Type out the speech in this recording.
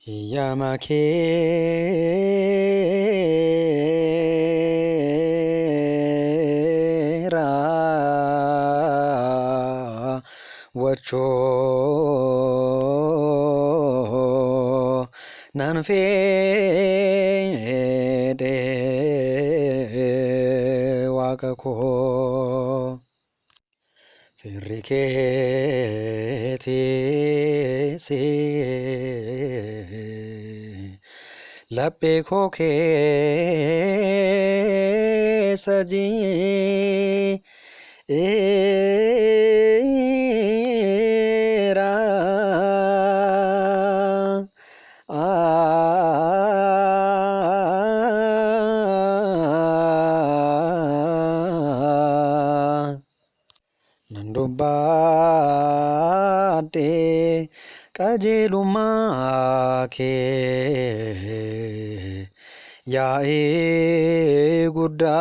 Hiyyama keeraa wachoo nan fedhe waaqa koo. Sirri keetiis laphee koo keessa jira. Nan dubbadhe qajeelummaa kee yaa'ii guddaatti.